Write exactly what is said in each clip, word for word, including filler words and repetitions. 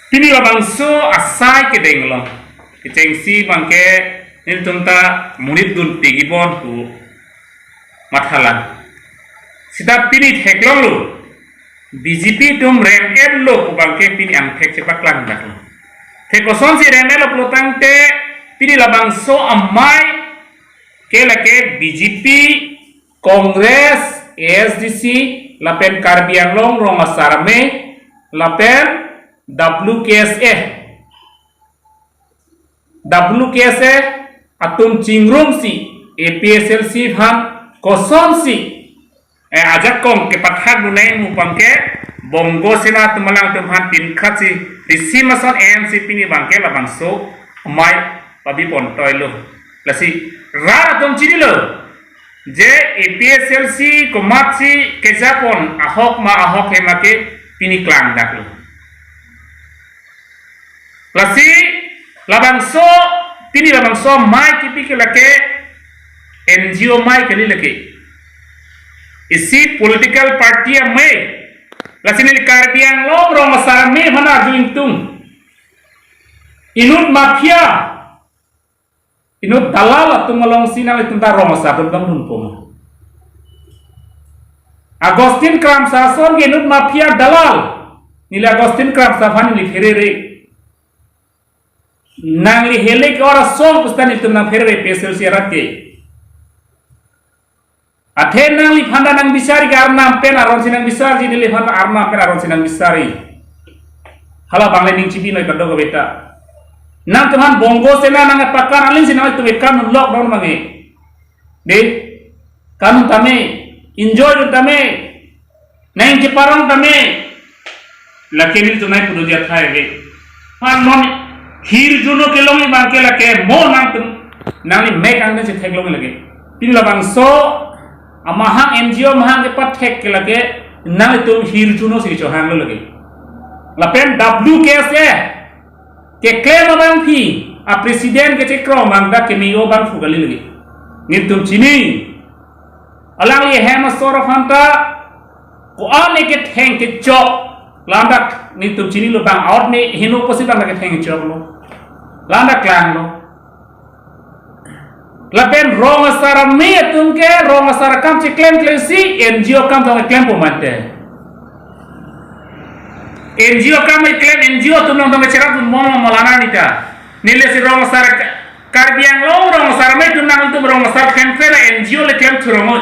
Pini labangso asai kedeng along kechengsi abangke nelitum ta monit dun pegi bon pu mathalang. Seta pini theklonglo, B J P atum rem-etlo pu abangke pini angthek chepaklang daklo. Thek kosonsi rem-etlo pulo tangte pini labangso amei ke lake B J P, Congress, A S D C, lapen Karbi Anglong Rong Asar Amei, lapen W K S A. W K S A atum chingrumsi A P H L C aphan kosonsi, eh, ajakong kepathak dunai pu abangke Bongo Sena atum alangtum aphan pinkhatsi risim ason ensi pini abangke labangso amei pabi pon toilo. Lasi rat atum chinilo je A P H L C komatsi kejapon ahok ma ahok he ma ke pini klang daklo. Lasi labangso, pini labangso amei kipi ke lake N G O amei kali lake. Isi political party amei. Lasi neli Karbi Anglong Rong Asar Amei aphan arju ingtung. Inut mafia, inut dalal atum alongsi nanglitum ta rong asar atum dam dunpo ma? Augustine Kramsa ason ke inut mafia dalal. Neli Augustine Kramsa aphan neli pherere. Nangli hele ke ora song pustan itum nangpherere A P H L C arat ke. Athe nangliphan ta nangbisari ke arnam pen aronsi nangbisarji, neliphan ta arnam pen aronsi nangbisari. Hala abang le ning chibi noi kadokave ta. Nangtum aphan Bongo Sena nangpakan aling si nangtum ekam lockdown mange. De, kanun tame, enjoy dun tame, nang cheparong tame. Lake nelitum nai pudo dia thai ve. Aphan non hirjuno kelong abangke lake mo nangtum, nangli mek angdeng si theklong lake. Pini labangso amahang N G O amahang kepathek ke lake nangtum hirjuno si chohanglo lake. Lapen W K S A keklem abangpi a president kechekrong abang ta kemeo abang phu kali lake. Nelitum chini. Alangli hem asor aphan ta ko-an ne ketheng kechok, lam ta nelitum chinilo, bang out ne heno pusi bang ta ketheng kechoklo. Lam ta klanglo. Lapen Rong Asar Amei atum ke Rong Asar akam cheklem klemsi N G O akam tong klempo mate. N G O akam keklem, N G O atum along tong cherap dun mo mo lana nita. Neli si Rong Asar Ka-, Karbi Anglong Rong Asar Amei atum, nangtum Rong Asar klem klem N G O le klem thurong oi.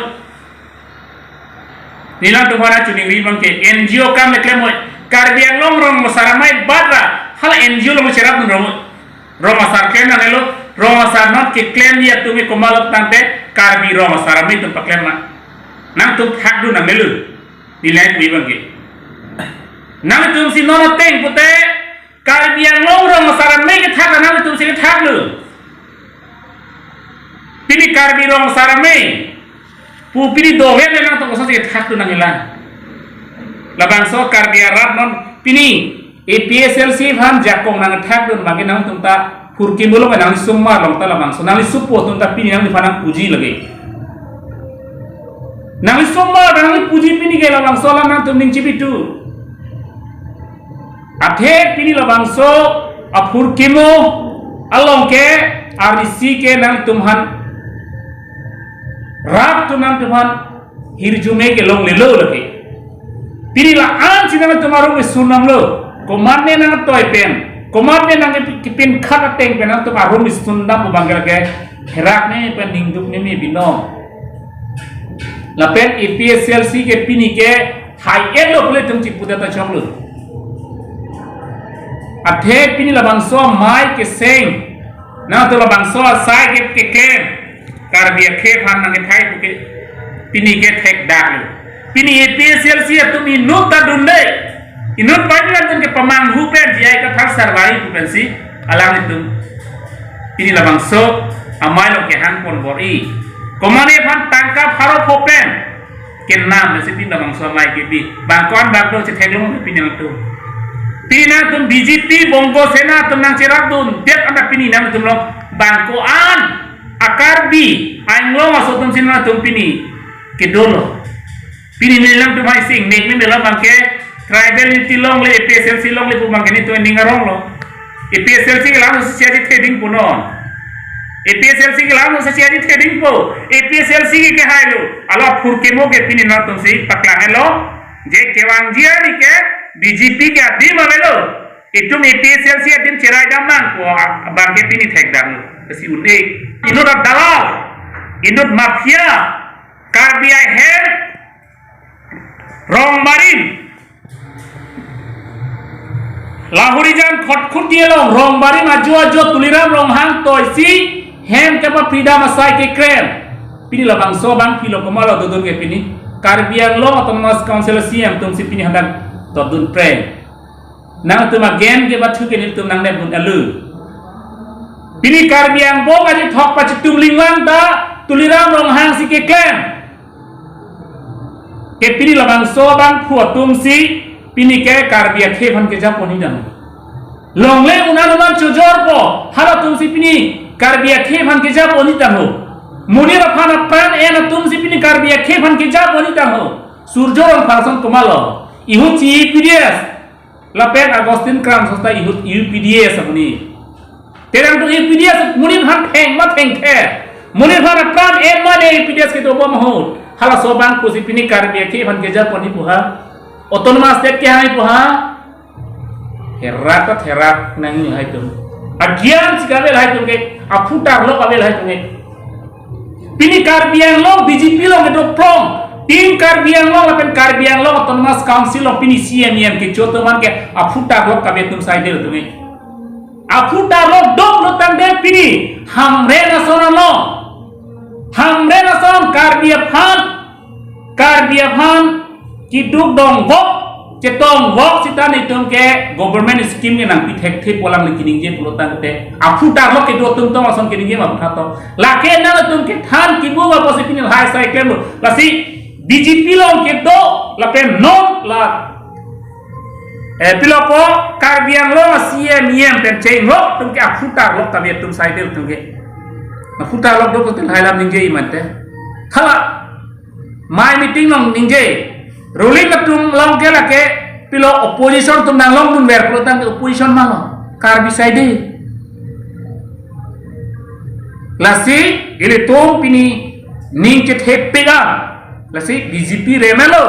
Neli nangtum aphan choningri abangke N G O akam le klem oi. Karbi Anglong Rong Asar Amei batra hala N G O along cherap dun rong oi. Rong asar klem nangnelo, rong asar non keklemji atum ke komatlo tangte Karbi Rong Asar Amei atum paklem ma. Nangtum thak dun nangnelo. Neli nangkui abangke. Nangtum si non ateng pute Karbi Anglong Rong Asar Amei kethak nangtum si kethaklo. Pini Karbi Rong Asar Amei pu pini dohen le nangtum kosonsi kethak dun nangjilang. Labangso Karbi arat non pini A P H L C aphan jakong nangthak dun abangke nangtum ta phurkimo lo, nangli sumar long ta labangso. Nangli supo atum ta pini nangliphan nangpuji lake. Nangli sumar nangli puji pini ke labangso alam nangtum ning chibitu. Athe pini labangso aphurkimo along ke arnisi ke nangtum aphan, rat atum nangtum aphan hirjume ke longlelo lake. Pini la-an si nangtum arum isun damlo. Komatne nangtoi pen, komatne nangkepin khat ateng pen nangtum arum isun dam abangke lake herak ne pen ningduk ne me binong. Lapen A P H L C ke pini ke hai-etlo pule tum chipudet ta choklo. Athe pini labangso amei keseng, nangtum labangso asai ke keklem, Karbi akhei aphan nangkethai pu ke pini ke thekdaklo. Pini A P H L C atum inut ta dunde. Inut banyak atum kepamanghu pen J I Kathar Sarvai pu pensi alanglitum pini labangso amei along kehang pon bor-i. Komatne aphan tangka pharo pho pen kenam si pini labangso amei kebi. Bang ko-an bang do chetheklong pini nangtum. Pini nangtum B J P Bongo Sena atum nangcherap dundet anta pini nangtum along bang ko-an a Karbi Anglong aso atum si nangtum pini kedolo. Pini neli nangtum hai sing mek ni mela abangke Tribal unity longle, A P H L C longle pu abang ke nelitum aning arong lo. A P H L C kelang si chetheding punon. A P H L C kelang si chetheding po. A P H L C ke kehai lo. Ala phurkimo ke pini nangtum si paklang lo. Je kevangji arni ke B J P ke adim avelo. Itum A P H L C adim cherai damnang pu abang ke pini thekdam lo. Lasi un-e. Inut adalal. Inut mafia. Karbi ahem. Rongbarim. Lahorijan Khatkhati along Rongbarim ajo ajo Tuliram Ronghang toisi hem kepapridam asai keklem. Pini labangso abang philo komatlo dodun ke pini. Karbi Anglong Autonomous Council C E M atum si pini hadak dodun pre. Nangtum agen ke bathu ke nelitum nangnep dun alu. Pini Karbi angbong aji thok pachitum linglang ta Tuliram Ronghang si keklem. Ke pini labangso abangphu atum si pini ke Karbi akhei aphan kejapon idang. Longle un-an un-an chojorpo halatum si pini Karbi akhei aphan kejapon idang ho. Monit aphan apran en atum si pini Karbi akhei aphan kejapon idang ho. Surjya Rongphar ason komatlo. Ihut si U P D S. Lapen Augustine Kramsa ta ihut U P D S apuni. Terang tu U P D S monit aphan theng ma thengthe. Monit aphan apran en ma de U P D S kedo bom ahut. Halaso abangphu si pini Karbi akhei aphan kejapon ipu ha. Autonomous state kehang ipu ha. Herat ta herat nang ni hai tum. Agian si kavel hai tum ke. Aphutar lo kavel hai tum ke. Pini Karbi Anglong B J P along kedo prong. Team Karbi Anglong lapen Karbi Anglong Autonomous Council along pini C E M E M kecho atum an ke aphutar lo kabe atum side lo tum ke. Aphutar lo doplo tangte pini Hamren ason along. Hamren ason Karbi aphan. Karbi aphan keduk dongvok, chetongvok sita nelitum ke government scheme ke nangpi thekthe pu alangli keningje pulo tangte. Aphutar lo kedo atum tong ason keningje ma aphutar to. Lake nangtum kethan kibu apotsi pini lahai asai klem lo. Lasi B J P along kedo lapen non la. Eh, pilo po Karbi Anglong C E M E M pen chengrok atum ke aphutar lo tabi atum side atum ke. Aphutar lo dok atum hai alam ningje imante. Hala. Amei meeting along ningje. Ruling atum along ke lake pilo opposition atum nanglong dunver pulo tangte opposition ma lo. Karbi side. Lasi ilitum pini ning chethepik a. Lasi B J P rem lo.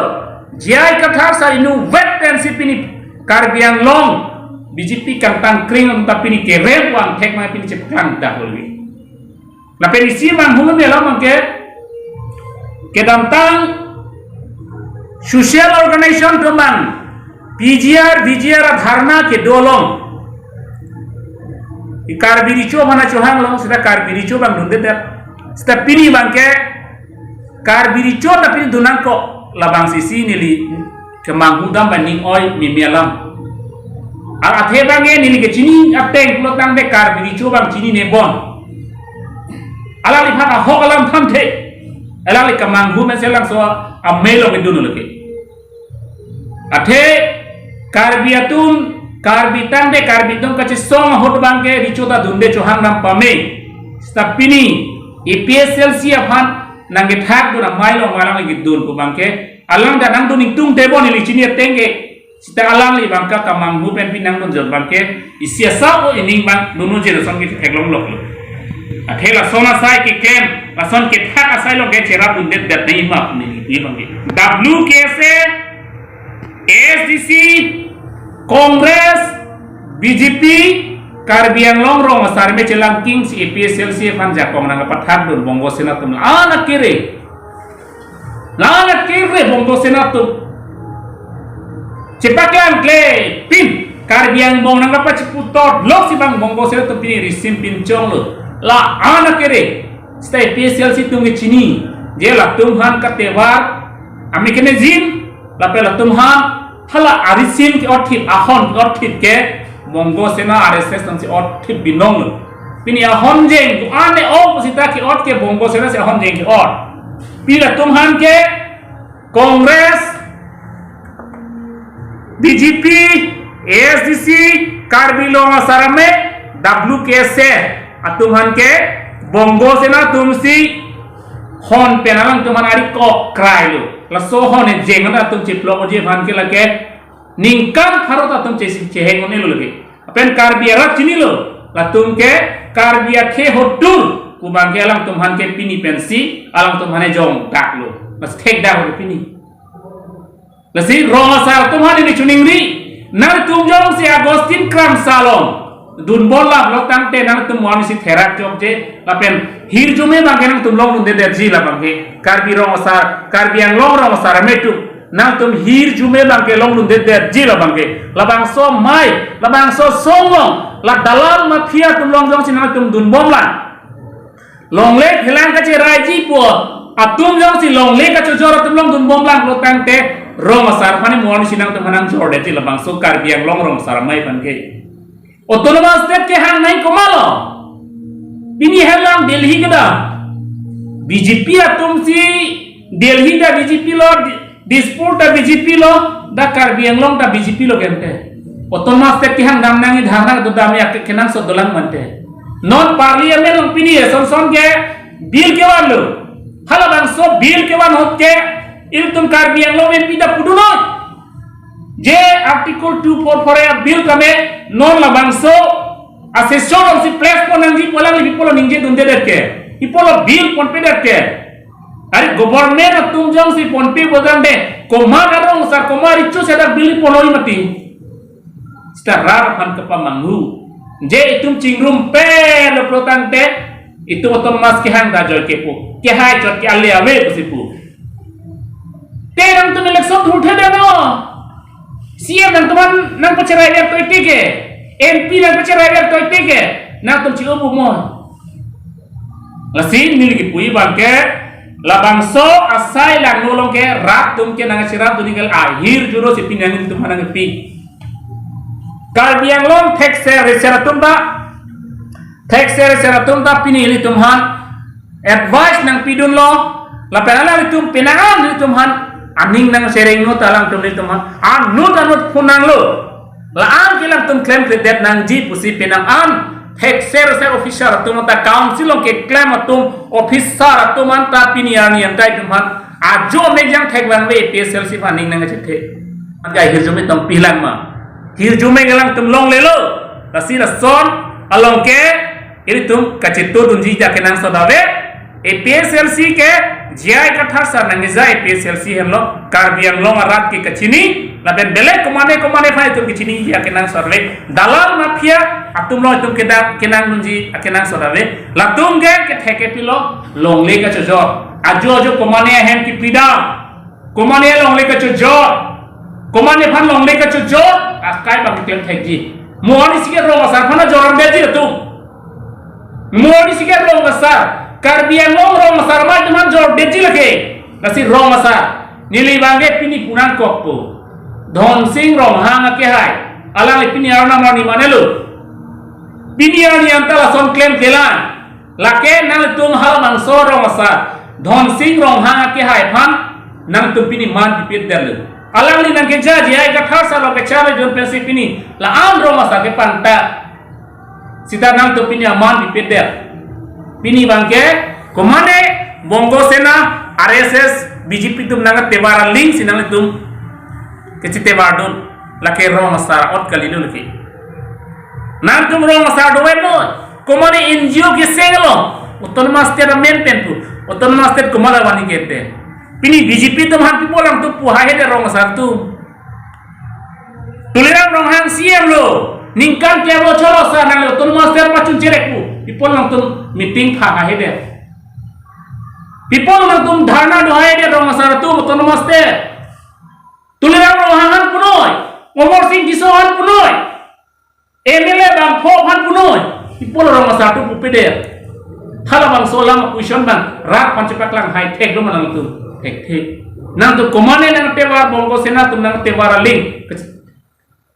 J I Kathar sar inutvet pensi pini Karbi Anglong B J P kangtang kring ta pini kerem vang thek ma pini cheplang dak lo. Lapen isi manghu me alam ke kedamtang social organization atum abang P G R, V G R adharna kedo along. I Karbi Recho aphan achohang along sita Karbi Recho abang dundedet. Sita pini abang ke Karbi Recho ta pini dun nangkok labangsi isi neli kemanghu dam ba ning oi mimi alam. Al athe abang ke neli kechini ateng pulo tangte Karbi Recho abang chinine bon. Alangliphan ahok alam thamthe. Alangli kemanghu men selangso amei along kedun lo ke. Athe Karbi atum, Karbi tangte Karbi atum kachesong ahut abang ke Recho ta dunde chohang dam pame. Sita pini A P H L C aphan nangkethak dun amei along alangli kedun pu abang ke. Alang ta nangdun ingtungte bon ili chini ateng ke. Sita alangli abang ke kemanghu pen pini nangdun jor abang ke. Isi asap o ining abang dunu je lason ke theklong lok lo. Athe lason asai keklem, lason kethak asai along ke cherap dundedet nang ima puni ni abang ke. W K S A, A S D C, Congress, B J P, Karbi Anglong rong asar me chelang king si A P H L C aphan jakong nangpathak dun Bongo Sena atum la-an akere. La-an akere Bongo Sena atum. Chepaklang klepin Karbi angbong nangpachiputot lok si abang Bongo Sena atum pini risim pinchong lo. La-an akere. Sita A P H L C atum ke chini. Je latum aphan katevar a mechanism lapen latum aphan hala arisim ke-otthip, ahon ke-otthip ke Bongo Sena R S S atum si otthip binong lo. Pini ahon jeng, ane ong sita ke-ot ke Bongo Sena si ahon jeng ke-ot. Pini latum aphan ke Congress, B J P, A S D C, Karbi Anglong asar me, W K S A atum aphan ke Bongo Sena atum si hon pen alangtum aphan ari kok krai lo. Laso hon ejeng atum chiplok oje aphan ke lake Ningkan pharo ta atum chesi cheheng un-elo lake. Lapen Karbi arat chinilo. Latum ke Karbi akhei hotur pu abang ke alangtum aphan ke pini pensi alangtum aphan ke jongdaklo. Mas thekdak lo pini. Lasi rong asar atum aphan neli choningri, nangtum jongsi Augustine Kramsa along dunbom laplo tangte nangtum mo-an isi therak jokje lapen hirjume abang ke nangtum longdundedetji labang ke. Karbi rong asar, Karbi Anglong rong asar amei atum, nangtum hirjume abang ke longdundedetji labang ke. Labangso amei, labangso asong along, la dalal mafia atum along jongsi nangtum dunbomlang, longle phelang kacheraiji pu atum jongsi longle kachojor atum along dunbomlanglo tangte rong asar aphan mo-an isi nangtum aphan nangjordetji labangso Karbi Anglong rong asar amei aphan ke. Autonomous State kehang nangji komatlo? Pini helang Delhi kedam, B J P atumsi Delhi ta B J P lo, Di-, Dispur ta B J P lo, dak Karbi Anglong ta B J P lo kente. Autonomous State kehang dam nangji, dharna kedodam nangji akenangsot dolang mante. Non Parliament along pini eson son ke bill kevanlo. Halabangso bill kevan ahut ke ilitum Karbi Anglong M P ta pudunoi. Je Article two four four A bill tame non labangso a-session alongsi place pon nangji pu alangli pi apotlo ningjedundedet ke, pi apotlo bill ponpedet ke. Are government atum jongsi ponpe bojang de, komat arong asar, komat recho si dak bill ponnoi mati. Seta rat aphan kepamanghu. Je itum chingrumpetlo pulo tangte, itum Autonomous kehang ta ajoike pu, kehai chot ke ale ave pusi pu. Te nangtum election thurthedetlo. C M nangtum aphan nangpacheraiver toite ke, M P nangpacheraiver toite ke, nangtum chi-o pu mo? Lasi neli kipuji abang ke, labangso asai langno along ke rat atum ke nangcherapdun ningkal ahirjume si pini nangtum aphan nangpi. Karbi Anglong thekser reser atum ta, thekser reser atum ta pini ilitum aphan advice nangpidunlo, lapen alanglitum penang an ilitum aphan aning nangcherengno ta alangtum ilitum aphan anut anut phonanglo. La-an ke alangtum klemkledet nangji pusi penang an thekser reser officer atum anta, council along keklem atum, officer atum anta pini arni anta itum aphan ajo mejang thekvangve, A P H L C aphan aning nangchethe. Anke hirjume tongpilang ma? Hirjume alangtum longlelo. Lasi lason along ke ilitum kachetongdunji akenangsot ave. A P H L C ke J I Kathar sir nangkeja A P H L C henlo, Karbi Anglong arat ke kachini, lapen belek komane komane aphan itum kachiniji akenangsot ave. Dalal mafia atum along itum kedam kenangdunji akenangsot ave. Latum ke kethek ke pilo, longle kachojor. Ajo ajo komane ahem kipidam, komane longle kachojor, komane aphan longle kachojor akai abang itum thekji. Mo-an isi ke rong asar aphan joromdetji latum. Mo-an isi ke rong asar, Karbi Anglong rong asar amei atum aphan jordetji lake. Lasi rong asar, neli abang ke pini pu nangkokpo. Dhonsing Ronghang akehai, alangli pini arnam arni manelo. Pini arni anta lason klemklelang. Lake nangtum halabangso rong asar Dhonsing Ronghang akehai aphan nangtum pini man pipitdetlo. Alangli nangkeja J I Kathar sir along kacharlidun pensi pini la-an rong asar kepangta. Seta nangtum pini aman pipitdet. Pini abang ke komane Bongo Sena, R S S, B J P atum nangtevar aling si nangtum kachitevardun, lake rong asar ot kalilo lake. Nangtum rong asar dovenoi. Komane N G O keseng lo, Autonomous State amen pen pu, Autonomous State komat avanji kete. Pini B J P atum aphan pi apot alangtum pu haihedet rong asar atum? Tuliram Ronghang C M lo, ningkan kep lo cholo sa nang Autonomous State pachun cherek pu, pi apot alangtum meeting pha haihedet? Pi apot alangtum dharna do haihedet rong asar atum Autonomous State? Tuliram Ronghang aphan punoi, Amarsing Tisso aphan punoi, M L A bangpho aphan punoi, pi apot rong asar atum pupedet? Halabangso alam question abang rat aphan chepaklang hai theklo ma nangtum? Thekthe. Nangtum komane nangtevar, Bongo Sena atum nangtevar aling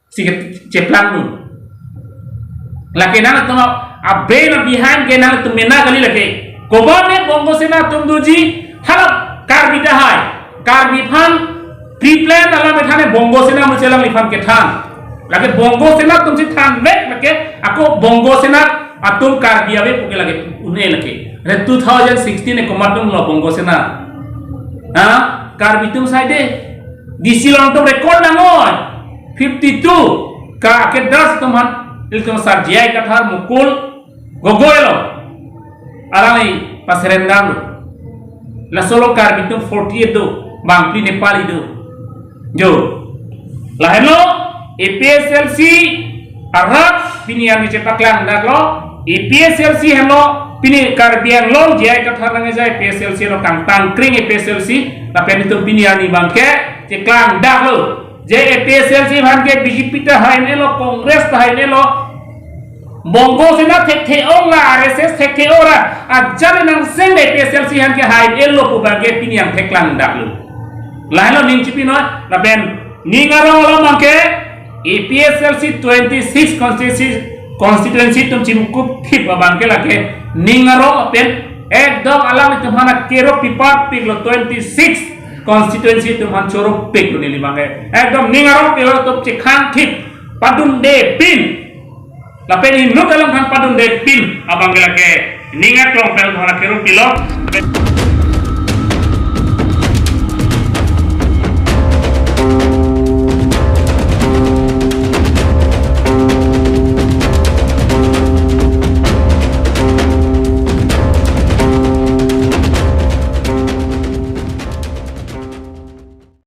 si ke cheplangdun. Lake nangtum a-brain a-behind ke nangtum mena kali lake. Komane Bongo Sena atum doji, hala Karbi tahai, Karbi aphan pre-plan alam methane Bongo Sena muchelang liphan kethan. Lake Bongo Sena atum si thanvek lake, ako Bongo Sena atum Karbi ave puke lake, un-e lake. Re two thousand sixteen e komat atumlo Bongo Sena? Ha? Karbi atum saide. D C along atum record nangoi. fifty two ka kedas atum aphan ilitum Sar J I Kathar, Mukul Gogoi lo, alangli pasurrender lo. Laso along Karbi atum forty eight do, bangphli Nepali do. Jo. Lahenlo A P H L C arat pini arni chepaklang daklo. A P H L C henlo pini Karbi Anglong J I Kathar nangkejai A P H L C henlo, kangtang kring A P H L C. Lapen itum pini arni abangke cheklang daklo. Je A P H L C aphan ke B J P ta hai-un-elo, Congress ta hai-un-elo, Bongo Sena thekthe-ong la, R S S thekthe-ong la, ajat nang seng A P H L C aphan ke hai-un-elo pu abangke pini nangtheklang daklo. Lahenlo ning chipi noi, lapen ning arong along abangke A P H L C twenty six constituency, constituency atum chimukupthip abangke lake ning arong lapen ekdom alanglitum aphan kerok pipat piklo, twenty six constituency atum aphan choro piklo neli abangke. Ekdom ning arong pilo atum chekhangthip, padunde pin. Lapen inut along aphan padunde pin abangke lake ning aklong pen aphan kerok pilo.